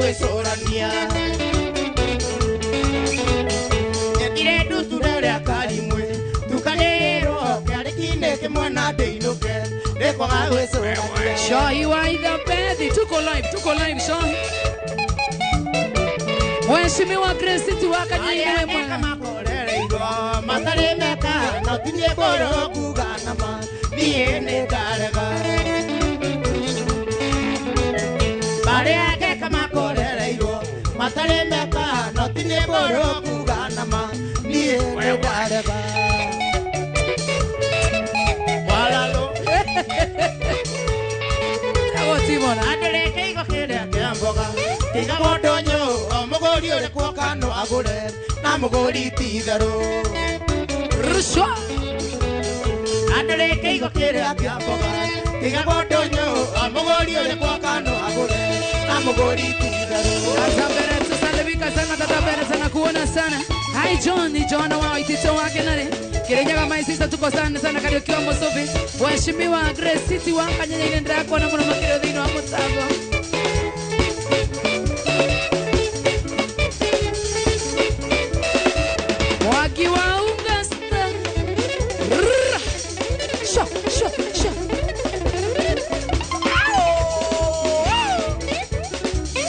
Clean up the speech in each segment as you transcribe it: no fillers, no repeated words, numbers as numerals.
gwĩcũrania nyendire ndutura rĩa karimwe tukanĩrwo kĩarĩ kine kĩmwe na ndĩinũke nĩkwaga gwĩcũrania. Shahi wa Idhabethi, tuko live Shahi. Mheshimiwa Grace City wa Kanyinyi mwana makorereirwo matarĩ meka no tinie ngoro kuga nama niĩ nĩ ndarega barĩa ngeka makorereirwo matarĩ meka no tinie ngoro kuga nama niĩ nĩ ndarega walalo Timona andũ kĩigo kĩrĩa kĩa mboga tiga mũndũ o mũgũri ũrĩ kuoka no agũre na mũgũri ti itherũ rushwa andũ kĩigo kĩrĩa kĩa mboga tiga mũndũ o mũgũri ũrĩ kuoka no agũre na mũgũri ti itherũ. Tusalibika sana tata mbere sana kuona sana. Hi John, ni John wa itito wake nare Kirinyaga my sister tuko sana sana Kariuki wa Musubi. Mheshimiwa Grace City wa Kanyanya ile ndira kuona muno makĩria thĩinĩ wa mũtambo. Mwaki wa Augusta. Sha sha sha.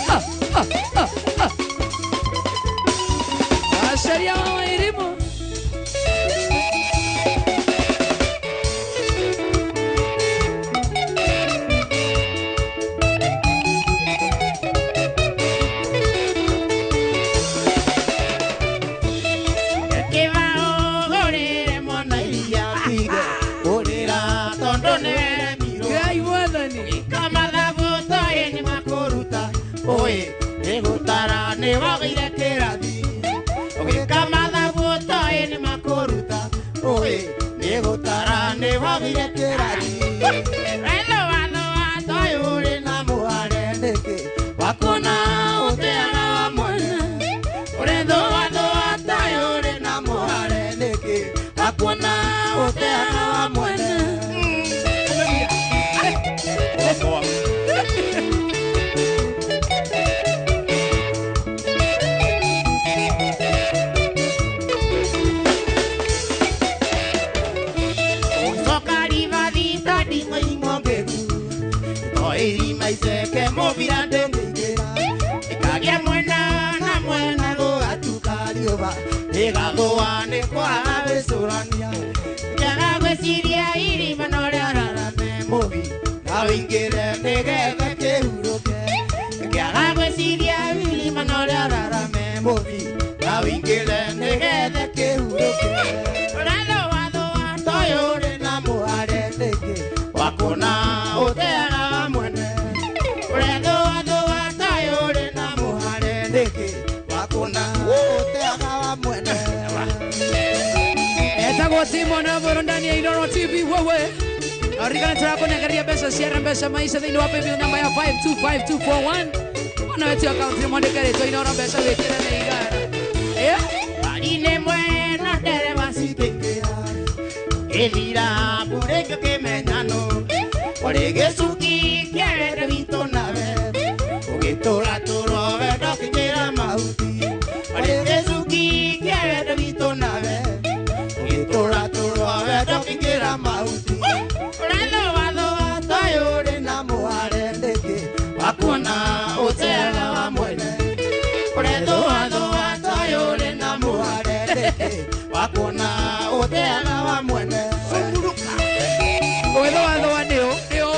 Ah ah ah ah. Asharia wa Irimu. Timona Boro ndani ya Inooro TV wewe. Arikana turakunegeria mbeca cia mbeca maisha thĩinĩ wa paybill namba ya 525241. Ona wetu account mwandĩke rĩtwa Inooro mbeca wĩkĩre na igana. Arine mwena ndereba cingĩingĩra ĩthira mbũrĩngĩ kĩmenyano ũrĩ gĩcuki kĩa wendo witũ nawe ũgĩtũratũrwo wendo kĩingĩra mahuti ũrĩ gĩcuki kĩa wendo witũ nawe ũgĩtũratũrwo wendo kĩingĩra mahuti ũrathũathũa toyũ ũrĩ na mũhare ndĩkĩ wakuona ũteaga wa mwene ũrethũathũa toyũ ũrĩ na mũhare ndĩkĩ wakuona ũteaga wa mwene. Ũgĩthũathũa nĩũ nĩũ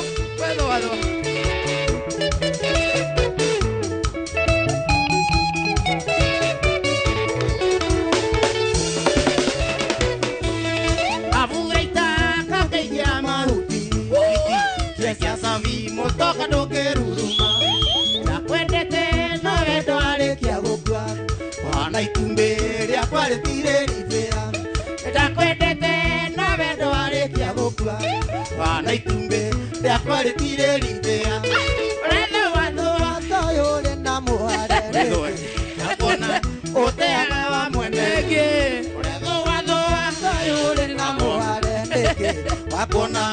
wethũathũa. Mutoka ndũngĩruruma ndakwendete no wendo arĩkia gũkua wana itumbĩ rĩakwa rĩtirĩ ribĩra ndakwendete no wendo arĩkia gũkua wana itumbĩ rĩakwa rĩtirĩ ribĩra ũrethũathũa toyũ ũrĩ na mũhare ndakuona ũteaga wa mwene ũrethũathũa toyũ ũrĩ na mũhare wakuona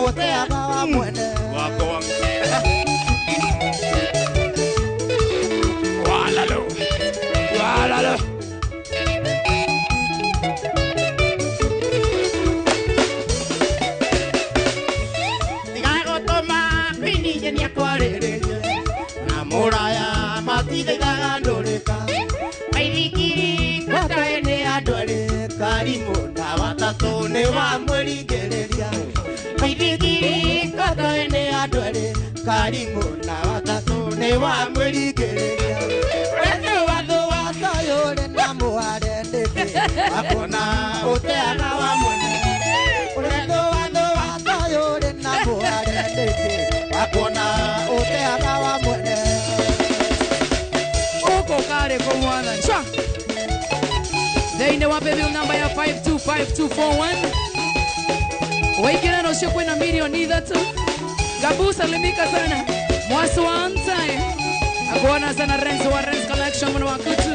ũteaga wa mwene. Nĩakwarĩrĩrie na mũraya matithaithaga ndũrĩka maithikiri katae nĩ andũ erĩ karimũ na watatũ nĩ wamwĩringĩrĩria maithikiri katae nĩ andũ erĩ karimũ na watatũ nĩ wamwĩringĩrĩria ũrĩa watho watoyũrĩ na mũhare ndĩkĩ wakona ũteaga wa mwene ũrĩa watho watoyũrĩ na mũhare ndĩkĩ wakona ũteaga wa mwene uko kare kwa mwana cha thĩinĩ wa paybill namba ya 525241 waingĩra ũcio kwĩna milioni 3 Gabu salimika sana Mwasu wa Antai akuona sana Renzo wa Renzo Collection mwana wa kutu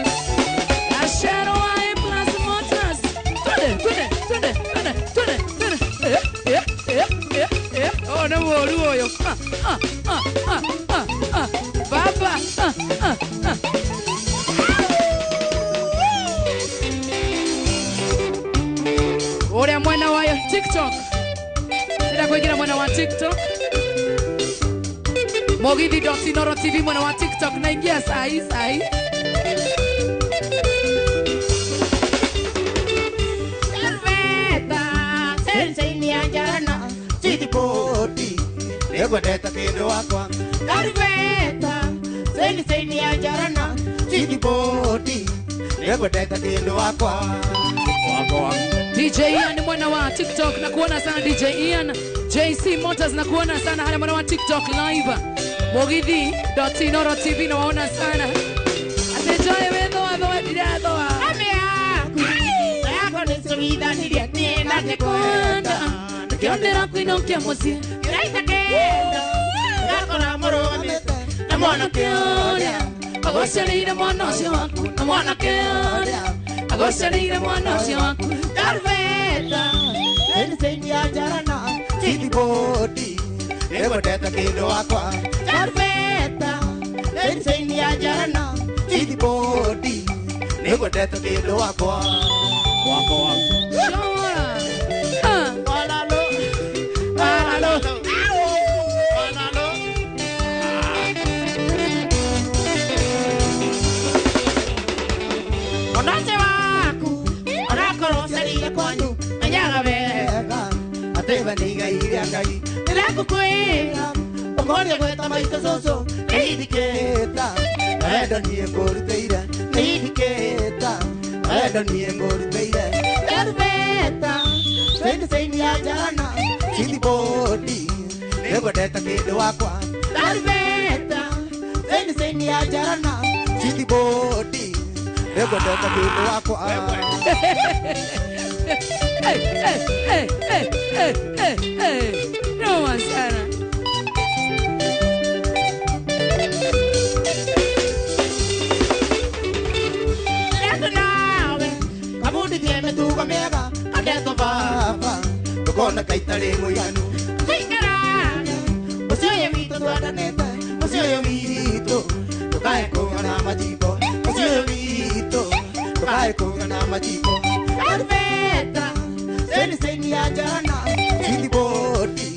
Ashero wa A Plus Motors twende twende twende twende twende twende eh eh eh eh oh no woru oyo ah ah ah ah ah ah baba ah ah ah Ore mwana wa TikTok Ndira kuingira mwana wa TikTok Mugithi.Inooro TV mwana wa TikTok naingia sahi sahi Salveta sensei ni anjana chitipoti nĩngwendete kĩndũ wakwa Salveta sensei ni anjana chitipoti nĩngwendete kĩndũ wakwa wakwa DJ Ian mwana wa TikTok na kuona sana DJ Ian JC Motors na kuona sana haya mwana wa TikTok live Mugithi.Inooro TV na waona sana Atejoe wetho watho ndiratho Ame yaku yako nĩcũithanirie niĩ na nĩkwenda Ndĩondera kwinũkia mũciĩ Kĩraita kenda ngakora mũrũgamĩte na mwanake ũrĩa agũciarĩire mwana ũcio waku na mwanake ũrĩa agũciarĩire mwana ũcio waku Darveta sensei ni anjana chitipoti nĩngwendete kĩndũ wakwa Darveta sensei ni anjana chitipoti nĩngwendete kĩndũ wakwa wakwa Shora ah Walalo walalo walalo Onace waku onakorwo ũcarire kwanyu menyaga wega atĩ we nĩ igai rĩa Ngai ndĩrakũkwĩra ũkoria gwĩta maitũ cũcũ nĩithikĩta wendo niĩ ngũrutĩire nĩithikĩta wendo niĩ ngũrutĩire Darveta sensei ya njana chitipoti nĩngwendete kĩndũ wakwa Darveta sensei ya njana chitipoti nĩngwendete kĩndũ wakwa Hey, hey, hey, hey, hey, hey, hey. Noma sana. Ndĩretwo nawe kabundithie mĩtugo mĩega andetwo baba ndũkona kaitarĩ mũiganu tũikarage mũciĩ ũyũ witũ twendanĩte mũciĩ ũyũ witũ ndũkae kũgana majimbo mũciĩ ũyũ witũ ndũkae kũgana majimbo Darveta sensei ya njana chitipoti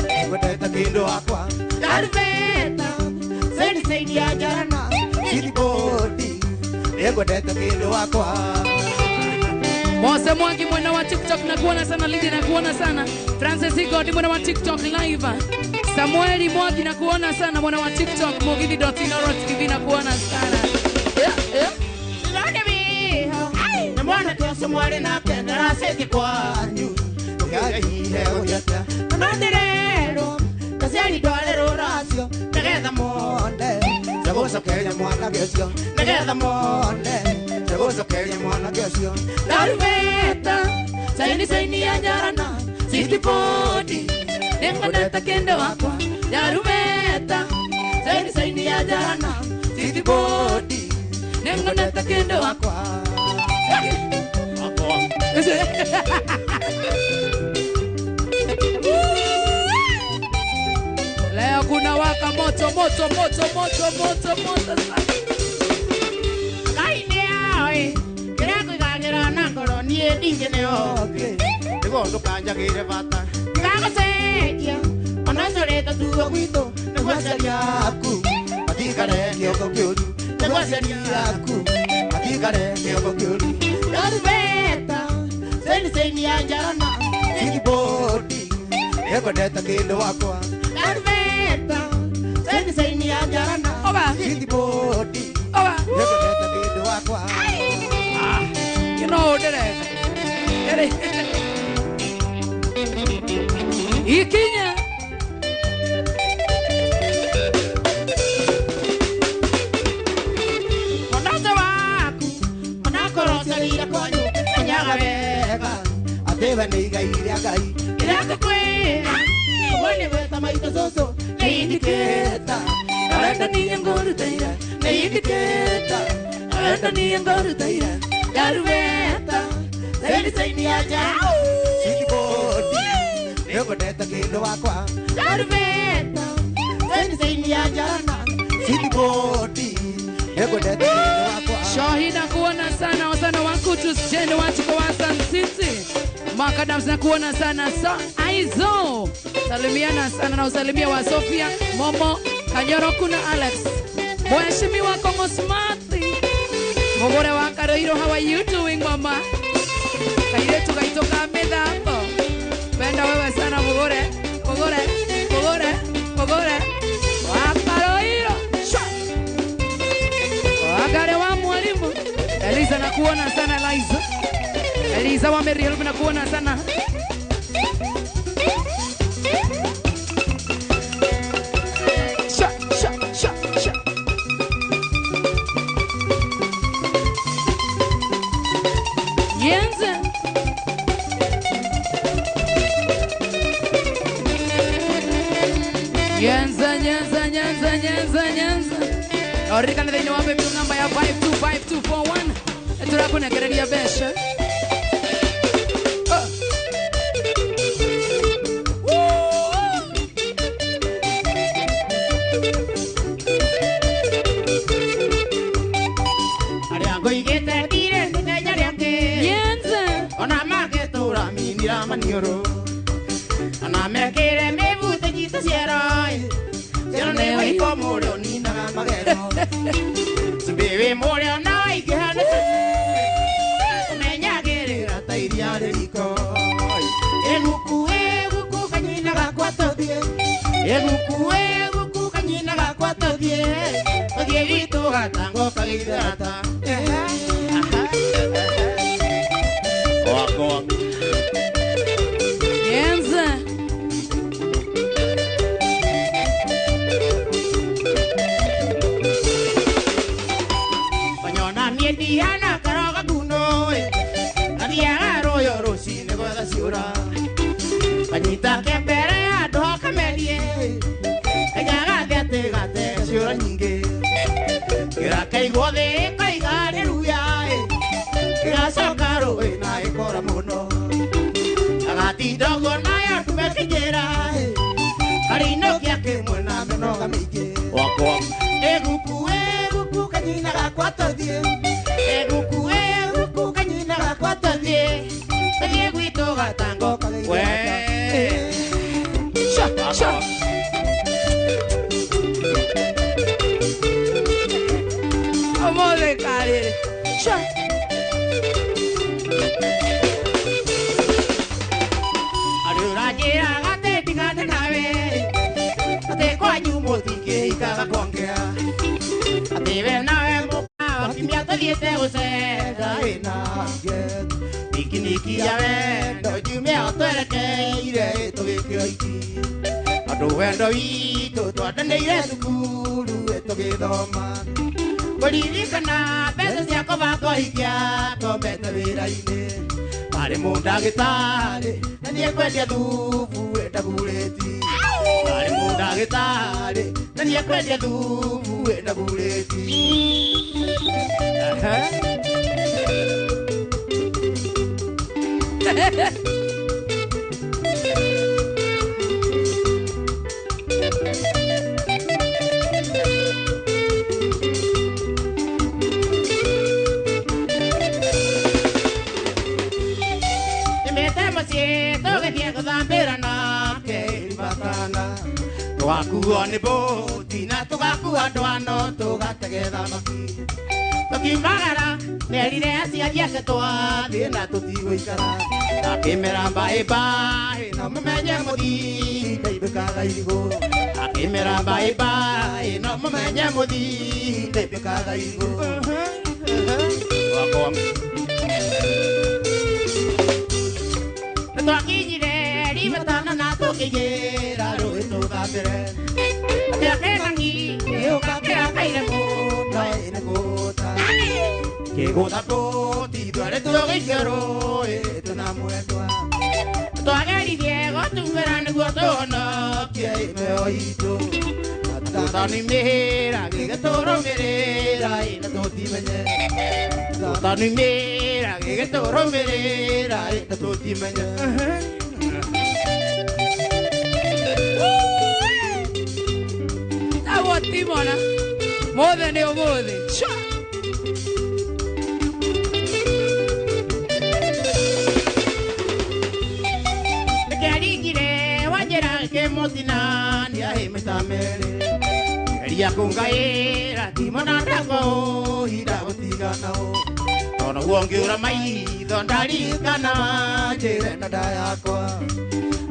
nĩngwendete kĩndũ wakwa Darveta sensei ya njana chitipoti nĩngwendete kĩndũ wakwa Mose Mwangi mwana wa TikTok na kuona sana Lydia na kuona sana Francis Igodi mwana wa TikTok live Samueli Mwangi na kuona sana mwana wa TikTok Mugithi.Inooro TV na kuona sana yeah, yeah. Ndĩrona wĩho na mwanake ũcio mwarĩ nake ndaracetie kwanyu ndũkaihe ũgĩte na ndĩrerwo ndaciari ndware rũracio nĩgetha mone ndagũcokeria mwanake ũcio nĩgetha mone ndagũcokeria mwanake ũcio Darveta saini saini ya njarana chitipoti nĩngwendete kĩndũ wakwa Darveta saini saini ya njarana chitipoti nĩngwendete kĩndũ wakwa Leo kuna waka moto moto moto moto moto moto sana. Ngai nĩoĩ kĩrĩa ngũigagĩra na ngoro niĩ ndingĩnĩoke nĩguo ndũkanjagĩre bata ngagũcenjia Onacoreta tuo gwitũ nĩguo aciari aku matikare kĩongo kĩũru nĩguo aciari aku matikare kĩongo kĩũru Darubeta seini seini ya njarana sikibodi nĩngwendete kĩndũ wakwa Darubeta seini seini ya njarana sikibodi nĩngwendete kĩndũ wakwa. You know ndereka ikinya Onace waku onakorwo kwanyu menyaga wega atĩ we nĩ igai rĩa Ngai kĩrĩa ngũkwĩra ũguo nĩ gwĩta maitũ cũcũ nĩ indicate Awenda niye ngorutaira nĩ indicate awenda niye ngorutaira Darubeta seini seini ya njara sikibodi nĩngwendete kĩndũ wakwa Darubeta seini seini ya njarana sikibodi nĩngwendete kĩndũ wakwa. Shahida kuona sana wasana wakutu jende wachiko wa Sun City Makadams na kuona sana sa Aizo salimiana sana na usalimia wa Sofia Momo Kanyoro kuna Alex Mheshimiwa Kongo Smart Mogore wa Karoiro, how are you doing mama? Kairetu gaitoka mithako penda wewe sana Mogore Mogore Mogore Mogore wa Karoiro. Wagare wa mwalimu Eliza na kuona sana Liza Eliza wa Mary Help na kuona sana. Sha sha sha sha Yenza Yenza Yenza Yenza Yenza Yenza Orikana thĩinĩ wa baby namba ya 525241 tũrakũnekereria mbeca. Arĩa ngũigĩte ndirĩ ithenya rĩake Yenza ona magĩtũra minira maniũrũ ona mekĩre mĩbute nyita ciero ciero nĩ wĩiko mũrĩ ũninaga magego cumbĩ wĩ mũrĩ ona waingĩha nĩ ũmenyagĩrĩra ta iria rĩ riko ĩguku ĩguku kanyina gakwa tũthiĩ ĩguku ĩguku kanyina gakwa tũthiĩ tũthiĩ gwitũ gatango kagĩithata wakwa. Yenza Kanyona niĩ ndihana karoga nguno gathiaga rũyo rũcinĩ gwetha ciũra kanyita kembere handũ hokamendie kaigaga thĩ atĩ gate ciũra nyingĩ kĩrakaigwo thĩ kaiga nĩ ruya kĩgacoka rũĩ na ĩkora mũno agatinda ũguo nayo ndume kĩnjĩra karĩinũkia kĩmwe na mĩnoga mĩingĩ wakwa. Ĩguku ĩguku kanyina gakwa tũthiĩ ĩguku ĩguku kanyina gakwa tũthiĩ tũthiĩ gwitũ gatango we Sha sha Ũmũthĩ karĩrĩ sha Arĩ ũranjĩraga atĩ ndigane nawe atĩ kwanyu mũtingĩhikaga kwongea atĩ we nawe mũkawa kiumia tũthiĩte gũcera ĩna pikiniki ya wendo jumia twerekeire tũgĩkĩra iki andũ wendo witũ twandanĩire thukuru tũgĩthoma kũririkana mbeca cia kũbanga ũhikia twombete wĩra-inĩ arĩ mũndagĩtarĩ na nĩekwendia thubu ĩndagurĩti arĩ mũndagĩtarĩ na nĩekwendia thubu ĩndagurĩti. Nimete mũciĩ tũgĩthiĩ gũthambĩra nake irimatana Tũgakuo nĩ bũti na tũgakua ndwano tũgatege thamaki. Tũkiumagara nĩerire aciari ake twathiĩ na tũtigũikara. Akĩmera mbaĩ mbaĩ no mũmenye mũthii ndeithũkaga irigũ. Akĩmera mbaĩ mbaĩ no mũmenye mũthii ndeithũkaga irigũ. Nĩtwakinyire rimatano na tũkĩingĩra rũĩ tũthambĩre. Akĩakĩng'ang'i gĩũka kĩrakaire mũno ĩ nĩ gũta. Kĩgũtha bũti twere tũgĩikio rũĩ twĩna mwendwa. Twageririe gũtumĩra nĩguo tũhonokie mĩoyo itũ. Tũtanimĩra gĩgĩtũrũmĩrĩra ĩ na tũtimenye. Tũtanimĩra gĩgĩtũrũmĩrĩra ĩ na tũtimenye. Tawo timona. Mothe nĩ ũmũthĩ. Sure. Nĩkĩaringire wanjĩra kĩmũtina nĩahĩmĩta merĩ. Geria kũngaĩra timona ndakwa ũhi ndagũtigana ũ. Tondũ guo ngĩũra maitho ndaririkana wanjĩre na nda yakwa.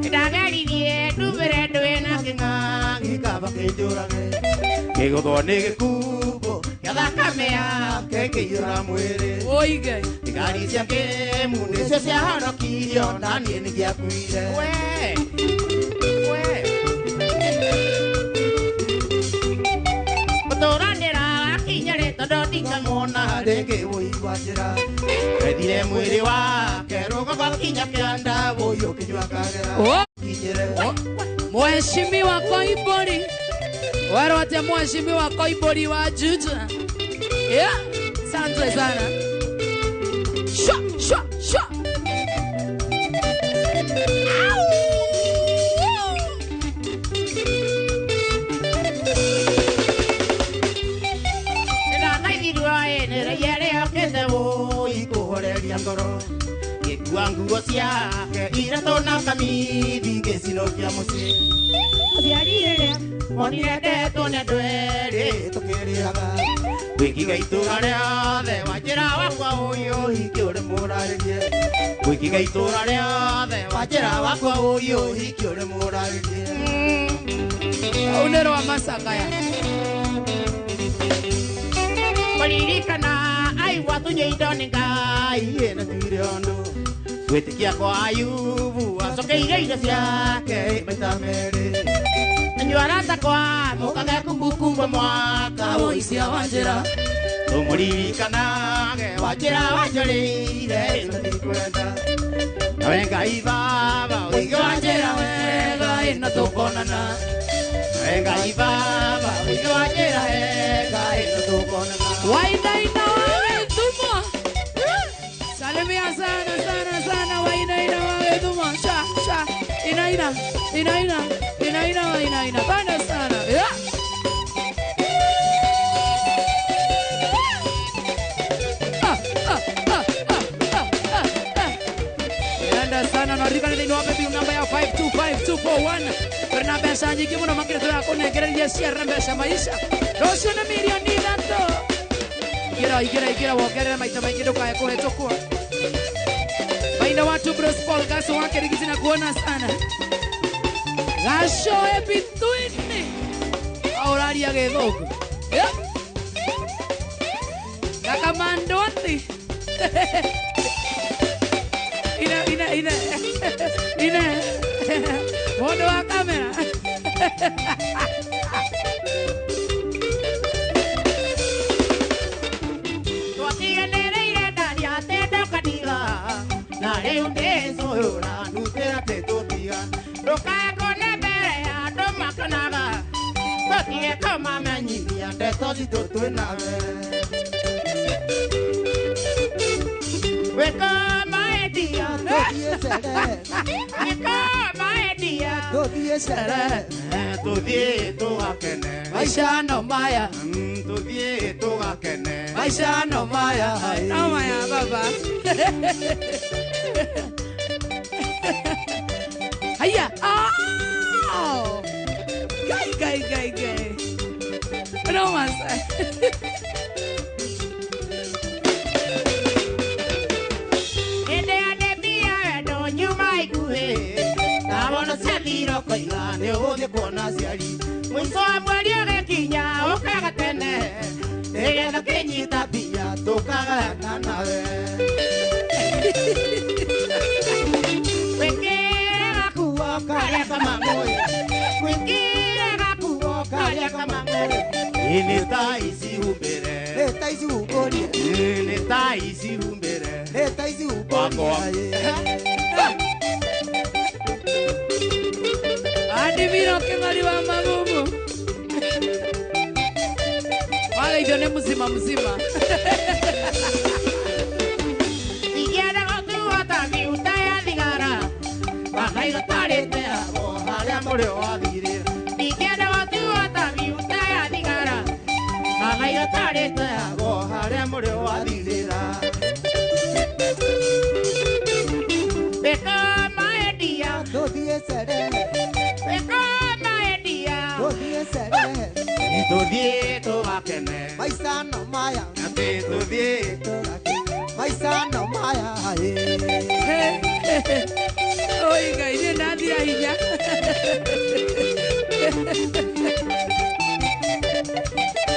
Ndageririe ndumĩre ndũĩ na kĩng'ang'i kaba kĩnjũrage. Kĩgũthwo nĩ gĩkumbo gĩa thakame yake kĩiyũra mwĩrĩ. Oige. Thigari cia kĩmu nĩcio ciahonokirio na niĩ nĩngĩakuire. We, we. Gũtũranĩra akinyarĩ tondũ ndingamuona rĩngĩ wũi wa njĩra. Wethire mwĩrĩ wake rũgongo kinya kĩanda wũi ũkĩnyua kagera. Kinyĩre. Mheshimiwa Koimburi. Wale mheshimiwa Koimburi wa Juja. Yeah, asante sana. Shwa, shwa, shwa. Au! Nĩndakaithirwo ĩ nĩ raia ĩrĩa yokĩte wũi kũhoreria ngoro. Ngĩkua nguo ciake iratũ na kamithi ngĩcinũkia mũciĩ. Mũciari rĩrĩa monire ndetwo nĩ andũ erĩ tũkĩrĩraga. Gwĩkiga itũra rĩothe wanjĩra wakwa ũyũ ũhiki ũrĩ mũrarĩrie. Gwĩkiga itũra rĩothe wanjĩra wakwa ũyũ ũhiki ũrĩ mũrarĩrie. Au nĩ rwa Masakaya. Kũririkana aigua tunye indo nĩ Ngai ĩ na tuire ũndũ. Gwĩtĩkia kwa Ayubu acokeire indo ciake maita merĩ. Inyuĩ arata kwa mũkage kumbukumbu mwaka ũicia wa njĩra. Tũmũririkanage wa njĩra wanjũrĩire na ndikwenda. Nawe Ngai Baba ũige wa njĩra wega ĩ na tũkonana. Nawe Ngai Baba ũige wa njĩra wega ĩ na tũkonana. Wainaina wawe thumo. Salimia sana sana sana wainaina wawe thumo. Sha sha inaina inaina inaina wainaina. Bana sana. Yeah. Ah, ah, ah, ah, ah, ah, ah. Enda sana na rika ni wape namba ya 525241. Pero mbeca nyingĩ mũno makĩria tũrakũnengereria ciara mbeca maisha. Rũciũ nĩ mirioni ithatũ. Igira igira igira wongerere maita maingĩ ndũkae kũhetũkwo. Baina watu Bros Paul Gaso wake rigiti na kuona sana. Gaco ebituini. Auraria gĩthũngũ. Yeah. Gakamandoti. Ina ina ina. Ina. Mũndũ wa kamera. Twatiganĩrĩire ndaria atĩ ndũkaniga. Na rĩu ndĩcũyũra ndutĩra atĩ tũtiga. Ndũkae kũne mbere ya andũ makenaga. Tũtige kũmamenyithia ndeto citũ twĩ nawe. Wĩka maendia. Wĩka maendia. Tũthiĩ sherehe. Tũthiĩ tũgakene. Maisha no maya. Tũthiĩ tũgakene. Maisha no maya. No maya baba. Haya. Oh. Ngai ngai ngai ngai. No masa. Ende adebia endo nyuma ikuhe. Ndabona ciathiro koiga nĩ ũgũthiĩ kuona aciari. Mũico wa mweri ũgĩkinya ũkaga tene. Nĩgetha kĩnyita mbia tũkagayana nawe. Wĩkĩre gakuo karĩa kamang'ũĩ. Wĩkĩre gakuo karĩa kamang'ũĩ. Nĩ ta ici humbĩre. Nĩ ta ici humbũrie. Nĩ ta ici humbĩre. Nĩ ta ici humbũrie. Adivino kĩng'ori wa magumu. Wagaithio nĩ mzima mzima. Ingĩenda gũtuo ta miuta ya thigara. Wakaiga tarĩte abo harĩa mũrĩo wathire. Ingĩenda gũtuo ta miuta ya thigara. Wakaiga tarĩte abo harĩa mũrĩo wathirĩra. Beka maendia. Tũthiĩ cerehe. Beka maendia. Tũthiĩ cerehe. Tũthiĩ tũgakene. Maica no maya. Atĩ tũthiĩ tũgakene. Maica no maya. Oi Ngai, niĩ ndathira hinya.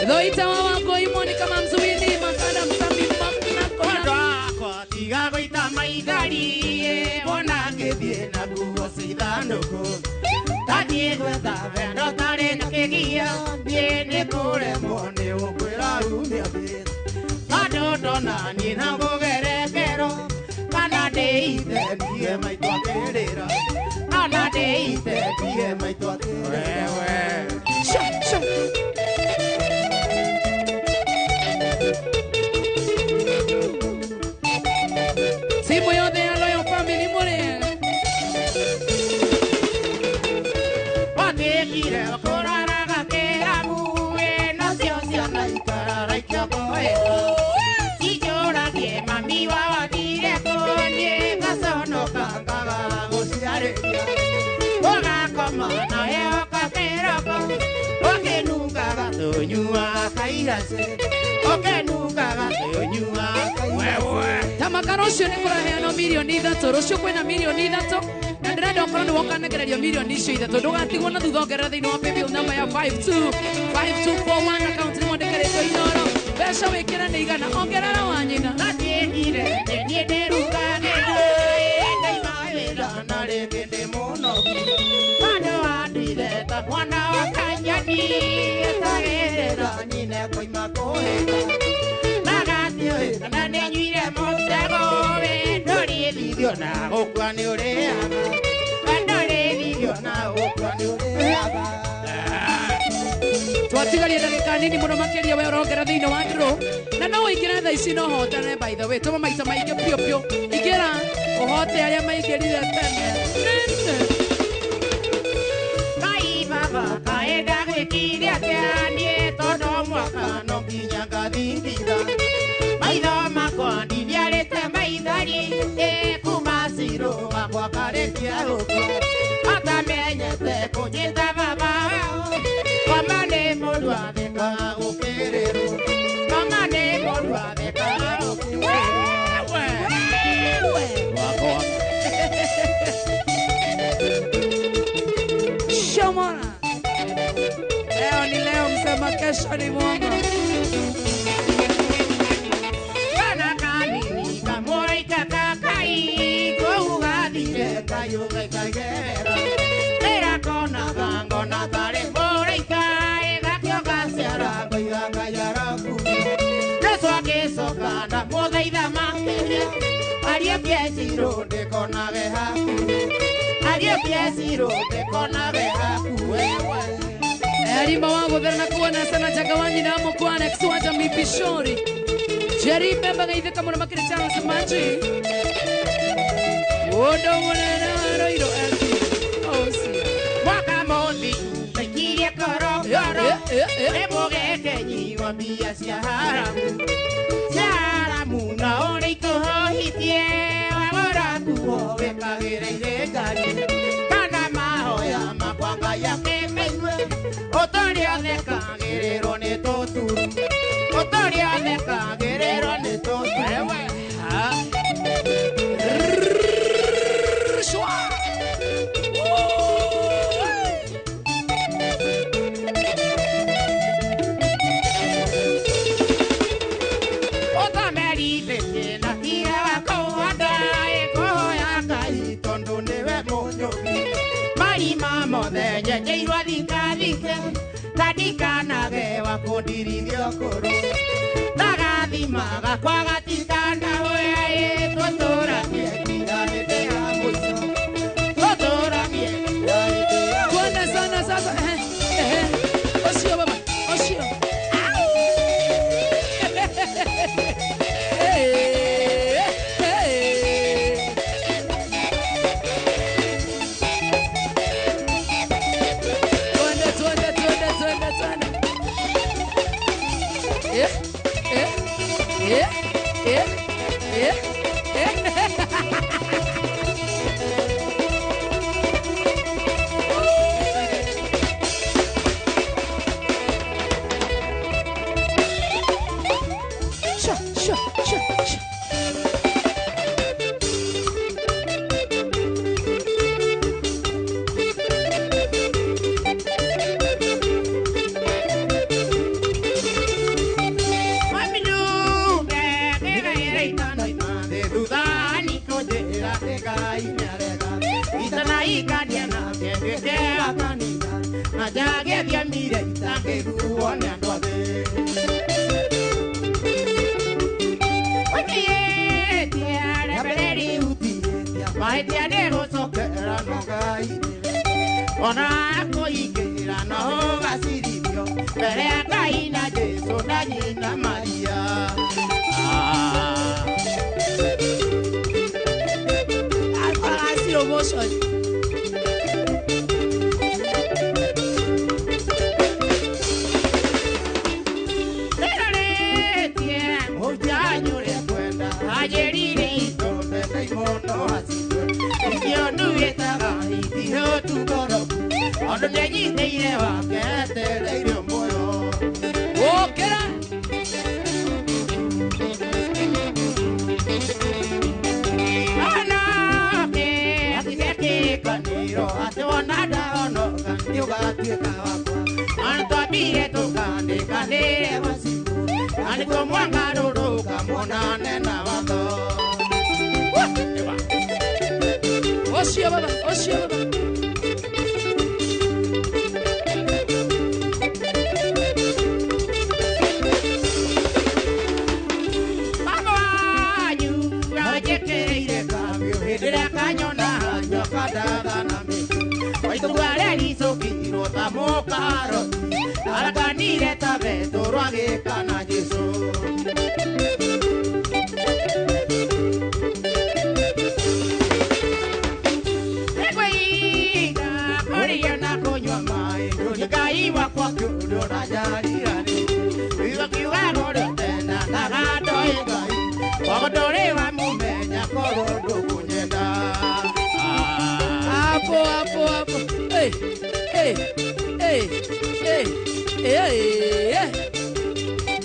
Thoita wa Wangũi Monica Mamzuini Makanda Msambi Makna Kona. Mwendwa wakwa tiga gũita maithori wona ngĩthiĩ na nguo cia ithandũkũ. Ndathiĩ gwetha wendo tarĩ na kĩgio niĩ nĩ kũremwo nĩ gũkwĩra rumia thĩ. Tondũ ndona niĩ na ngũgerekero kana ndĩithe ndige maitũ akĩrĩra. Kana ndĩithe ndige maitũ akĩrĩra. Wewe. Sha sha. Timu yothe ya Loyal Family mũrĩega. Wathĩkire kũraraga kĩrabu nacio ciana ikarara ikĩongoeka. Cinjũragie mami wao athire kũ niĩ ngaconoka ngaga gũciarĩria. Ũgakoma nawe ũka kĩroko ũkĩnungaga tũnyuaga kairaci. Ũkĩnungaga tũnyuaga wewe. Tamaka rũciũ nĩ kũraheanwo mirioni ithatũ. Rũciũ kwĩna mirioni ithatũ. Na ndĩrenda ũkorwo nĩ wokanegererio mirioni icio ithatũ. Ndũgatigwo na thutha ongerera thĩinĩ wa paybill namba ya 525241 account nĩ mwandĩkĩrĩtwo Inoro. Mbeca wĩkĩre nĩ igana ongerera wa nyina. Ndathiĩkire niĩ ndĩrugagĩra ndaima wĩra na rĩngĩ ndĩ mũnogu. Mwana wanduire ta mwana wa kanyoni etagĩrĩra nyina koima kũhĩta. Nagathiĩ kana nĩanyuire mũtego ndũrĩthithio na gũkua nĩ ũrĩaga. Ndũrĩthithio na gũkua nĩ ũrĩaga. Twatigaria ndagĩka nini mũno makĩria we ũrongera thĩinĩ wa draw. Na no ũingĩre thaa ici no ũhotane by the way. Tũma maita maingĩ piũ piũ. Ingĩra ũhote arĩa maingĩrire tene. Nene. Ngai baba kaĩ ndagwĩkire atĩa niĩ tondũ mwaka no nginya ngathingitha. Maitho makwa ndiniarĩte maithori kuma cirũ wakwa karĩkia gũkua. Atamenyete kũnjĩta baba wao. Koma nĩ mũndũ athekaga gũkĩrĩrwo. Koma nĩ mũndũ athekaga gũkĩrĩrwo. Wewe. Wakwa. Shomora. Leo ni leo, msema kesho ni mwongo. Kana kanini kamũraika kakai kũu gathire kayũga ikagerera. Ndĩrakonaga ngona tarĩ mũraika ĩgakĩo gaciara ngoiga Ngai arakua. Jesũ agĩcoka ndamũthaitha makĩria ariũkie cirũ ndĩkonage hakuhĩ. Ariũkie cirũ ndĩkonage hakuhĩ. Arima wangu thera na kuona sana jagawanyi na mukwana kiswanja mipishori. Jerry Bemba gaitheka muno makĩria Charles Manji. Wodo munene wa Roiro LP. Oh, si. Mwaka mũthi ndaikirie korokoro. Nĩ mũgekenyi wa mbia cia haramu. Cia haramu na ũrĩa ikũhohitie wagũra nguo wĩkagĩra irĩ ngari. Kana mahoya makwa Ngai akĩmaigue. athekagĩrĩrwo nĩ tũturu ũtũria athekagĩrĩrwo nĩ tũturu. Tuende sana sasa. Oshio baba, oshio. Tuende, tuende, tuende, tuende, tuende. Eh, eh, eh, eh, eh, eh. Sha, sha, sha, sha. Ona kũingĩra no gacirithio mbere ya Ngai na Jesũ na nyina Maria. Slow motion. Wokera. Oshio baba, oshio baba. Hapo, hapo, hapo. Hey, hey, hey, hey, hey, hey.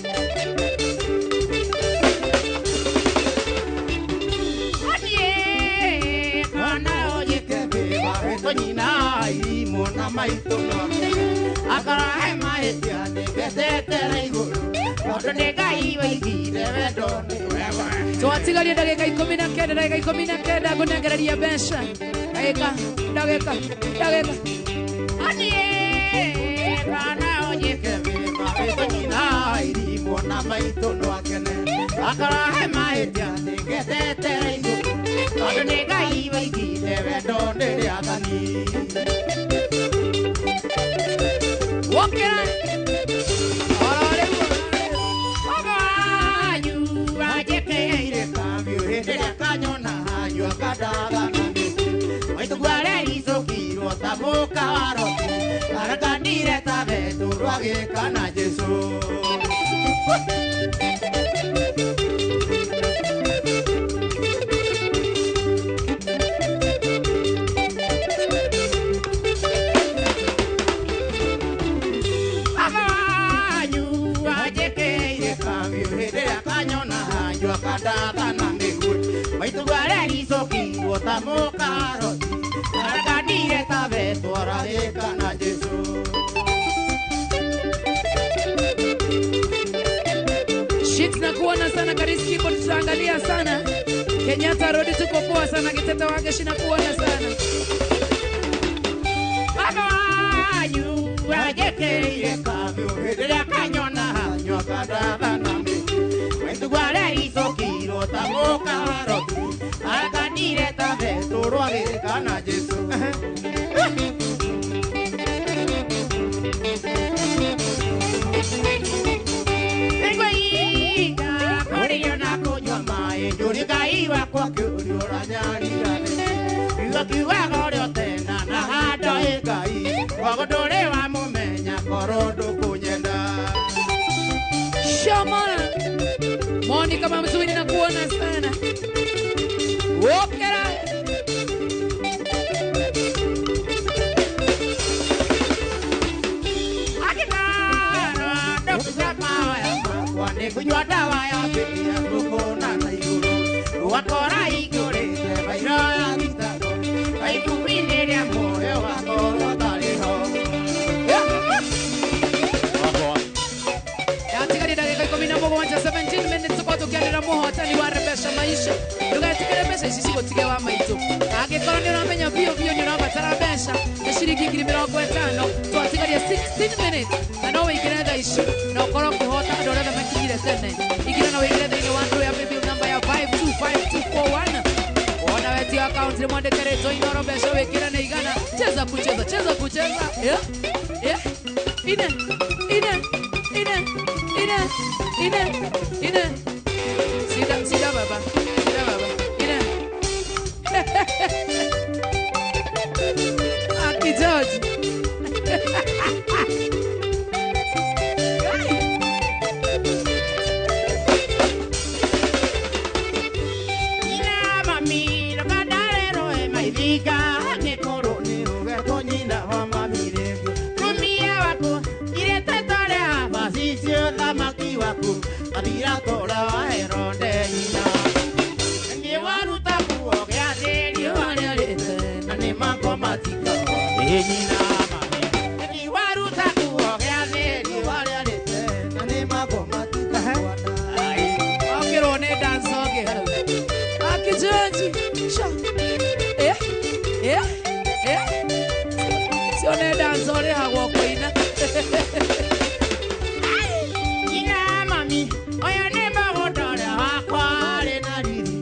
Twatigaria ndagĩka ikũmi na kenda, ndagĩka ikũmi na kenda ngũnengereria mbeca. Ndagĩka, ndagĩka, ndagĩka. Wokera. Oro rĩu, Baba ta mũkaroti arakanire ta betwara gĩka na Jesu. Shit na kuona sana Karis Keyboard, tutaangalia sana. Kenyatta Road tuko poa sana, Kiteta wake shina kuona sana. Baba wanyu wajekeire kamyo rĩrĩa kanyona nyua kandatha na mĩtĩ mwendugware icokirwo ta mũkaroti arakanire ta betũrwo agĩka na Jesu. Shomona Monica Mamzuri na kuona sana. Wokera Kunywa dawa ya pia kukona na iguru wakora igurite bairo ya gitaro aikumine moyo wakoro tariho. Yatigari dakika 17 17 minutes tuko tukianira muhotani wa Rebesha Maisha. Ndugatikire mbeca ici cigũtige wa maitũ. Angĩkorwo nĩ ũramenya biũ biũ nĩ ũrabatara mbeca nĩ ciringi 50,000 twatigaria 16 minutes na no wĩingĩre thaa ici na ũkorwo ũkĩhota andũ arĩa othe makinyire tene. Ingĩra na wĩingĩre thĩinĩ wa ndũ ya paybill namba ya 525241. Wona wetia account nĩ mwandĩke rĩtwa Inooro mbeca wĩkĩre nĩ igana. Cheza kucheza, cheza kucheza. Yeah. Yeah. Ine. Ine. Ine. Ine. Ine. Ine. Sida, sida baba. Sida baba. Ine. Aki George. Ina mami lokadarero e maithika nĩkũrũ nĩ ũgetwo nyina wa mami rĩngĩ tumia waku iretetore abacicio thamaki waku athira tora wa Herode nyina nĩ waruta kuo gĩathĩrio arĩa rĩte na nĩ makomatika ĩ nyina mami nĩ waruta kuo gĩathĩrio arĩa rĩte na nĩ makomatika Okĩrwo nĩ dance oge hau. Aki George. Sha. Eh. Eh. Eh. Sio nĩ dance ũrĩhagwo kũina. Nyina mami ũyũ nĩ mũgũnda ũrĩa wakwa arĩ na riri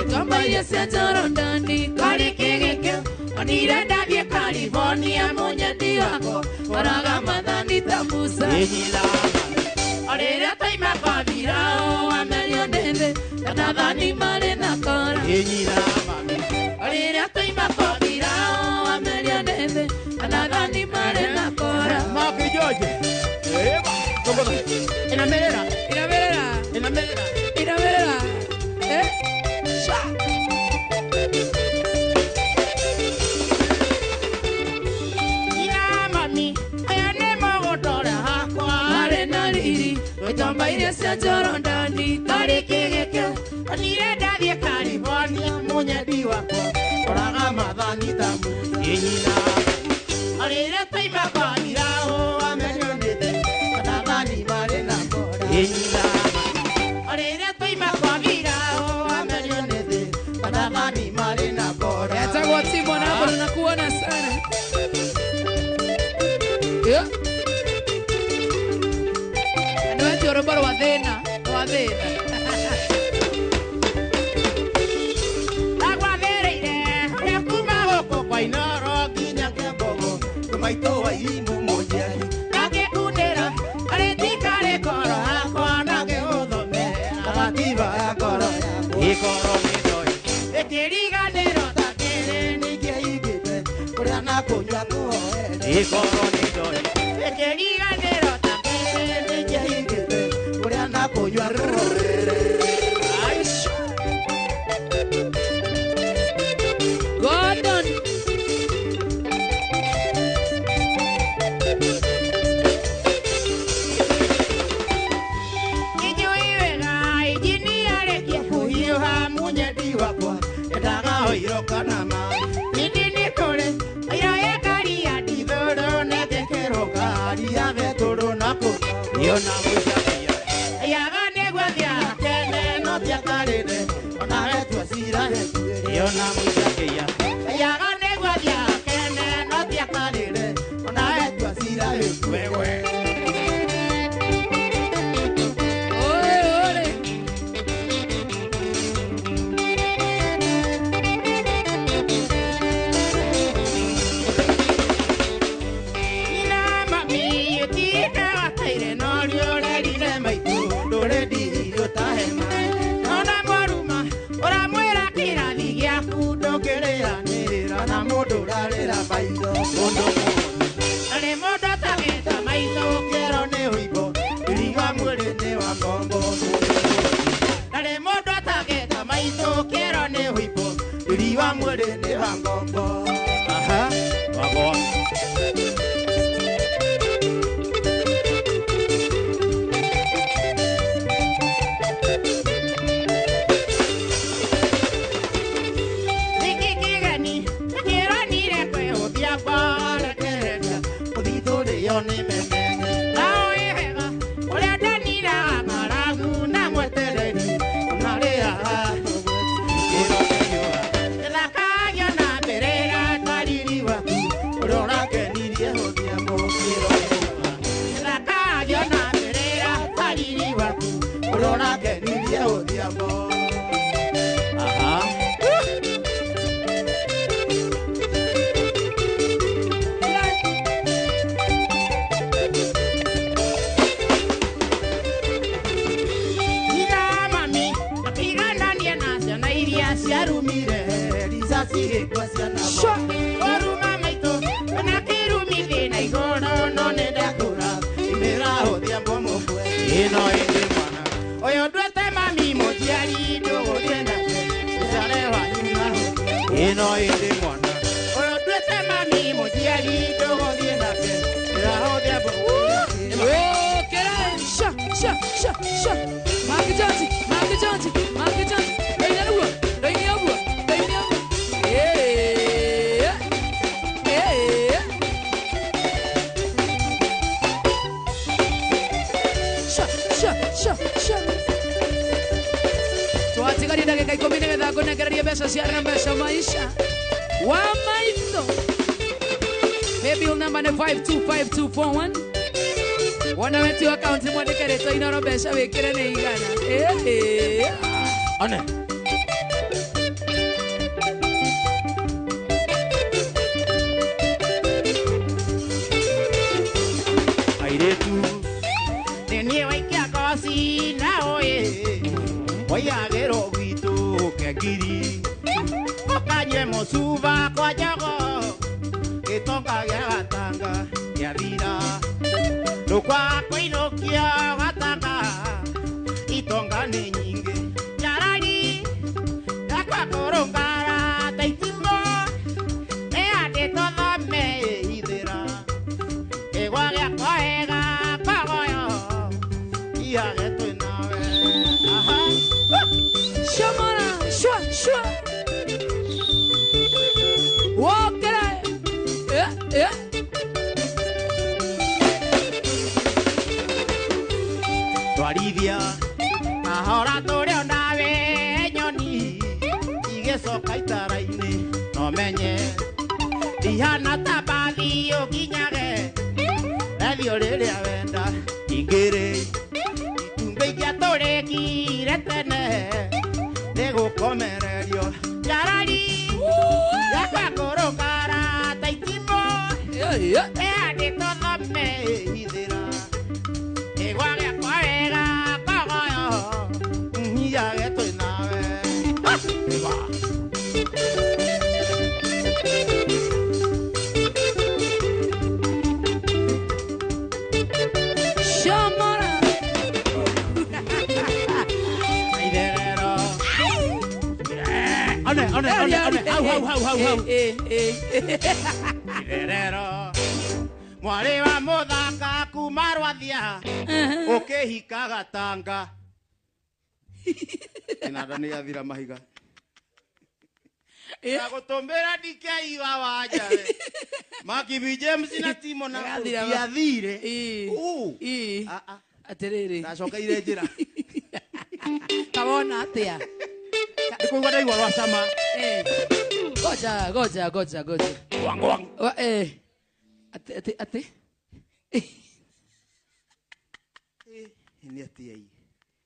Twambairie cia Jorodani karĩ kĩgĩkĩo onire ndathiĩ California mũnyendi wakwa oraga mathani ta Musa. Ĩ nyina mami o rĩrĩa twaima kwa Birao Amerio nĩ thĩ kanathani marĩ na kora. Ĩ nyina mami O rĩrĩa twaima kwa Birao amerio nĩ thĩ kanathani marĩ na kora. Maki George. Eba, tokoto. Inamerera, Inamerera, inamerera. inamerera. Eh? Sha. Nyina mami, ũyũ nĩ mũgũnda ũrĩa wakwa Marĩ na riri twambairie cia Jorodani karĩ kĩgĩkĩo onire ndathiĩ California mũnyendi wakwa oraga mathani ta Musa. Ĩ nyina o rĩrĩa twaima kwa Birao amerio nĩ thĩ kanathani marĩ na kora. Ĩ nyina o rĩrĩa twaima kwa Birao amerio nĩ thĩ kanathani marĩ na kora. Yatagwo Timo na hapo tunakuona sana. Yeah. Andũ eti rwĩmbo rwa thĩna, rwa thĩna. Ndagwathĩrĩire ũrĩa kuma gũkũ kwa Inooro nginya Kĩambogo tũmaitũ wa irimũ mũnjiari ngakĩkunĩra arĩtikarĩ ngoro yakwa na ngĩgũthomera gatiba ya ngoro yakwa ĩkorwo nĩ ndoĩ ĩkĩriganĩrwo ta kĩrĩ nĩkĩaigĩte kũrĩa na kũnyua kũhoere ĩkorwo nĩ ndoĩ ĩkĩriganĩrwo ta kĩrĩ nĩkĩaigĩte kũrĩa na kũnyua kũhoere. Aisha. Gordon. Inyuĩ wega injinia arĩkia kũhiũha mũnyendi wakwa endaga ũiro kana Yona mũicakia Yaga nĩgwathia kene no tiakarĩre ona wetua cira Yona mũicakia Yaga nĩgwathia kene no tiakarĩre ona wetua cira wewe. Ore ore. Ina mami yetira wataire no riorerire maitu ndũrendirio ta hema ona mwaruma ũramwĩra kĩrathi gĩaku ndũngĩrĩanĩra na mũndũ ũrarĩra maitho mũndũ na nĩ mũndũ atagĩta maitho kĩero nĩ ũimbo iriga mwĩrĩ nĩ wa ngombo na nĩ mũndũ atagĩta maitho kĩero nĩ ũimbo iriga mwĩrĩ nĩ wa ngombo. Aha, wagwa. Aha. Ina mami atigananie na ciana iria ciarumire risasi gĩkua ciana Oruma maitũ na kĩrumi thĩna igũrũ no nĩ ndakũra imĩrahũthia mbomokwe ĩno ĩndĩ mwana ũyũ nduĩte mami mũciari ndũgũthiĩ nake ũcare wanyu na ĩno ĩndĩ mwana ũyũ nduĩte mami mũciari ndũgũthiĩ nake ĩrahũthia mbomokwe. Okere. Sha sha sha sha. Makijanji makijanji makijanji. Ndoinya ruo. Ndoinya ruo. Ndoinya ruo. Eh. Eh. Sha sha sha sha. Twatigaria ndagĩka ikũmi nĩgetha ngũnengererie mbeca cia mbeca maisha wa maitho. Maybe number nĩ 525241. Wona wetio akaunti mwandĩke rĩtwa inoro mbeca wĩkĩre nĩ igana. Eh. One. Airĩtu nĩ niĩ waikia ngoci na ũĩ waiyagĩrwo gwitũ kengiri ũkanyue mũcuba kwa njogo gĩtonga gĩa gatanga gĩathira ndũkwa kũinũkia gatanga itonga nĩ nyingĩ njarari yakwa kũrũngara ta itimũ nĩyandĩtwo thome ithĩra kĩgwa gĩakwa wega kogoyo iyage twĩ nawe. Aha. Shamara shwa shwa. Wokere. Eh eh. Twarithia ahora tũrĩ onawe nyoni igĩcoka itara-inĩ no menye ndihana ta mbathi ũkinyage rethio rĩrĩa wenda ingĩrĩ itumbĩ ingĩatũrĩkire tene nĩgũkomererio njarari yakwa kũrũngara ta itimũ Yeah. ĩandĩtwo thome ithĩra kĩgwa gĩakwa wega kogoyo iyage twĩ nawe. Ĩwa. Shamara. Itherero. One, one, one, one. Hau, hau, hau, hau, hau. Eh eh. Itherero. Mwarĩ wa mũthaka kuma Rwathia ũkĩhika gatanga kĩnanda nĩ gĩathira mahiga na gũtũmbĩra ndikeiwa wanjawe Makibi James na Timo na Gĩathira ndiathire. Eh. Uu. Eh. Ah, ah. Atiriri. Ndacokeire njĩra. Kawona atia? Nĩ kũigua ndaigua rwa cama. Goja, goja, goja, goja. Wang, wang. Ate, ate, ate. Nĩ atia ii.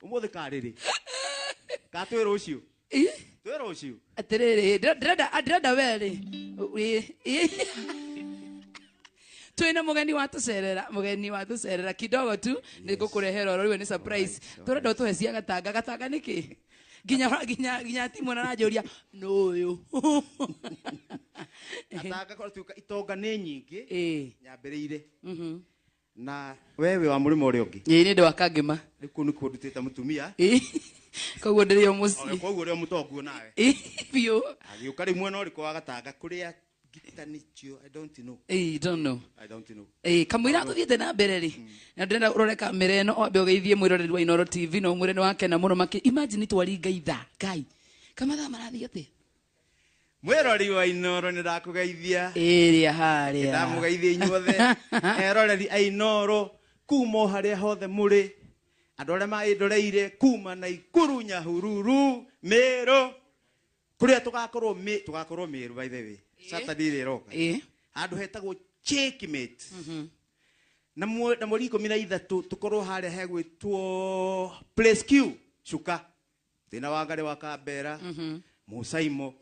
Ũmũthĩ karĩrĩ. Ka twĩ rũciũ? Twĩ rũciũ. Atiriri, ndĩrenda we rĩ. Twina mugeni wa tucerera, mugeni wa tucerera kidogo tu nĩngũkũrehera ũrori we nĩ surprise. Tũrenda ũtũhe cia gatanga, gatanga nĩkĩ? Ginya ginya ginya timu na ranjũria nũyũ. Gatanga korwo tuĩka itonga nĩ nyingĩ. Nyambĩrĩire. Na wewe wa mũrĩmo ũrĩa ũngĩ. Ĩĩ nĩ ndĩ wa Kangĩma. Rĩu kũu nĩkuo ndutĩte mũtumia. Koguo ndĩrĩ o mũciĩ. Koguo ũrĩ o mũtongu nawe. Biũ. Agĩũka rĩu mwena ũrĩkũ wa gatanga kũrĩa Gitanichio, I don't know. I don't know. I don't know. Kamũira tũthiĩte na mbere rĩ. Na ndĩrenda ũrore kamera ĩno wambe ũgeithie mwĩroreri wa Inooro TV na ũmwĩre nĩ wakena mũno makĩ. Imagine twaringa ithaa, Ngai. Kamathaa marathiĩ atĩa? Mwĩroreri wa Inooro nĩ ndakũgeithia. Ĩrĩa harĩa. Ndamũgeithia inyuothe. Eroreri a Inooro kuma o harĩa hothe mũrĩ. Andũ arĩa maĩndoreire kuma Naikuru, Nyahururu, Meru. Kũrĩa tũgakorwo tũgakorwo Meru by the way. Saturday ĩrĩa ĩroka. Handũ hetagwo Checkmate. Na mweri 13 tũkorwo harĩa hegwĩtwo Place Q Cuka. Thĩna wa Ngarĩ wa Kambera, Mũcaimo.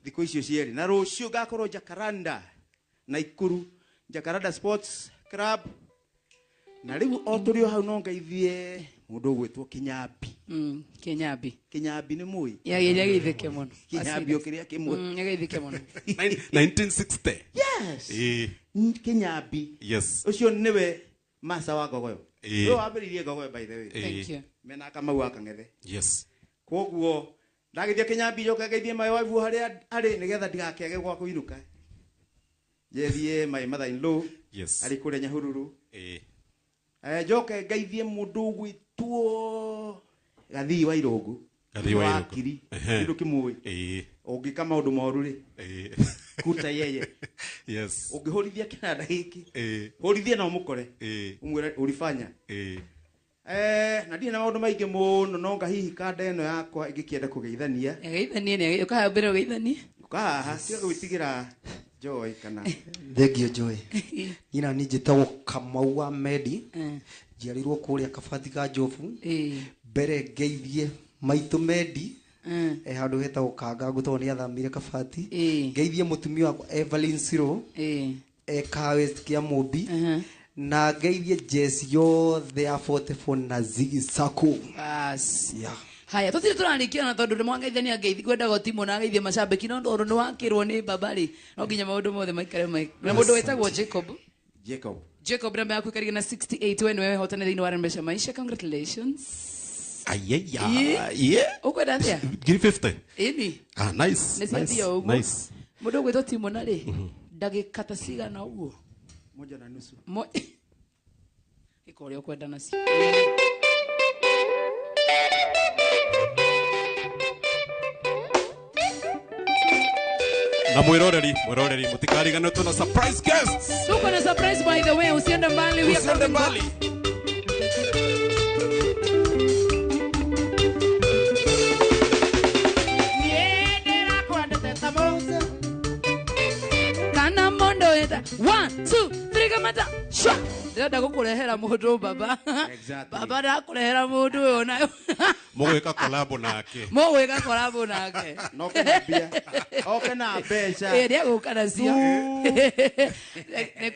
Thikũ icio cierĩ. Na rũciũ ngakorwo Jacaranda, Naikuru, Jacaranda Sports Club. Na rĩu o tũrĩ o hau no ngeithie mũndũ ũgwĩtwo Kinyambi. Kinyambi. Kinyambi nĩ mũĩ? Yageithĩke mũno. Kinyambi o kĩrĩa kĩmwe. Yageithĩke mũno. 1960. Yes. Kinyambi. Yes. Ũcio nĩwe master wa Ngogoyo. Ũyũ wambĩrĩirie Ngogoyo by the way. Thank you. Mena Kamau wa Kang'ethe. Yes. Koguo ndagĩthie Kinyambi njoke ngeithie my wife harĩa arĩ nĩgetha ndigakĩage gwa kũinũka. Njethiĩ my mother in law. Yes. Arĩ kũrĩa Nyahururu. Njoke ngeithie mũndũ ũgwĩtwo Gathii wa Irũngũ. Gathii wa Irũngũ. Wakiri. Kĩndũ kĩmũĩ. Ũngĩka maũndũ moru rĩ. Kuta yeye. Yes. Ũngĩhũrithia kĩnanda gĩkĩ. Hũrithia na ũmũkore. Ũmwĩre ũribanya. Na ndirĩ na maũndũ maingĩ mũno no ngahihi kanda ĩno yakwa ĩngĩkĩenda kũgeithania. Geithanie nĩ ũkaha mbere ũgeithanie. Ũkahaha tiga gwĩtigĩra Joy kana. Thank you Joy. Niĩ na niĩ njĩtagwo Kamau wa Medi. Njiarĩirwo kũrĩa Kabathi ka Njobu. Mbere ngeithie maitũ Medi. Handũ hetagwo Kangangu tondũ nĩ athamire Kabati. Ngeithie mũtumia wakwa Evelyn Siro. Ka West kĩa Mũmbi. Na ngeithie jesi yothe ya 44 na Ziggy Sacco. Bas. Yeah. Haya, tũtirĩ tũrarĩkia na tondũ nĩmwangeithania ngeithi kwendaga ũtimũ na ageithie macambĩki no tondũ nĩwakĩrwo nĩ baba rĩ, no nginya maũndũ mothe maikare na mũndũ wĩtagwo Jacob. Jacob. Jacob namba yaku ĩkarigana na 68 we nĩwe wehotana thĩinĩ wa Rembeca Maisha. Congratulations. Ayaya. Yeah. Ũkwenda atĩa? 50. Ĩni. Ah, nice. Nĩ ciathiĩ Nice. o ũguo. Nice. Mũndũ ũgwĩtwo Timo na rĩ, ndagĩka ta cigana ũguo? 1.5. Ĩka ũrĩa ũkwenda nacio. Na mwiroreri mutikariganirwo tuna surprise guests. Tuko na surprise by the way, usiende mbali, we are Usiende coming back. mbali. Kana mondo eta 1 2 3 kamata. Shwa. Ndĩrenda gũkũrehera mũndũ baba. Exactly. Baba ndakũrehera mũndũ ũyũ na Mũgwĩka collab nake. Mũgwĩka collab nake. No kena mbia. Oke na mbeca. Nĩegũka nacio.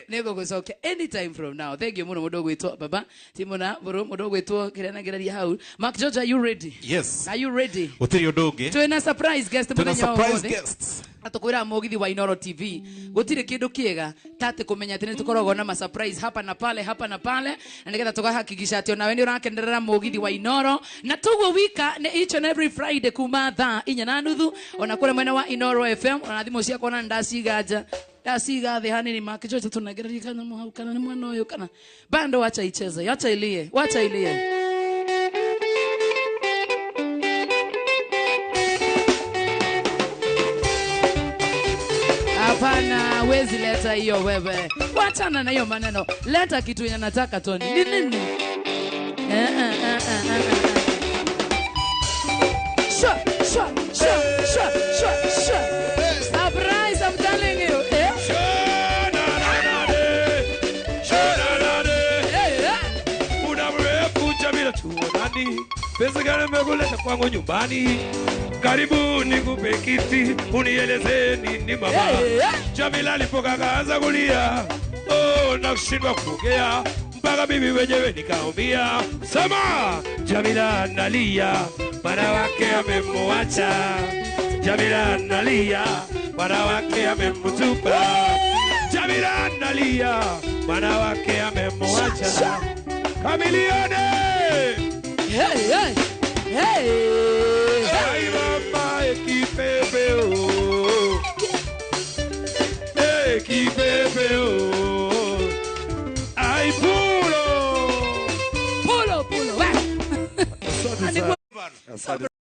Nĩngũgũcokia anytime from now. Thank you mũno mũndũ ũgwĩtwo baba. Timona mũrũ mũndũ ũgwĩtwo kĩrĩa nangĩraria hau. Mark George, are you ready? Yes. Are you ready? Gũtirĩ ũndũ ũngĩ. Twĩna surprise guest Twĩna mũthenya wa surprise ũmũthĩ. guests. Atũkwĩra mũgithi wa Inooro TV gũtirĩ kĩndũ kĩega ta atĩ kũmenya atĩ nĩ tũkoragwo na ma surprise hapa na pale hapa na pale na nĩgetha tũgahakikisha atĩ onawe nĩ ũrakenerera mũgithi wa Inooro na toguo wika nĩ each and every Friday kuma thaa 4:30 ona kũrĩa mwena wa Inooro FM ona thimũ ciakwa na ndaciga nja ndaciga thĩ hanini Mark George tũnengererie kanyamũ hau kana nĩ mwena ũyũ kana bando wacha icheze wacha ilie wacha ilie. Hapana, huwezi leta hiyo wewe. Wachana na hiyo maneno. Leta kitu yenye nataka Tony. Ni nini? Sure, sure, sure, sure, sure, sure. Surprise, I'm telling you. Eh? Muda mrefu Jamila tuonani, pesa gani umekuleta kwangu nyumbani? Karibu nikupe kiti unieleze nini mama. Jamila alipoka kaanza kulia, oh, na kushindwa kuongea mpaka mimi mwenyewe nikaumia. Sema Jamila analia, bwana wake amemwacha. Jamila analia, bwana wake amemtupa. Jamila analia, bwana wake amemwacha. Kamilione! Hey, hey, hey. Ay, mama, ekipepe, oh. Ekipepe, oh. Ay, pulo. Pulo, pulo. Asante.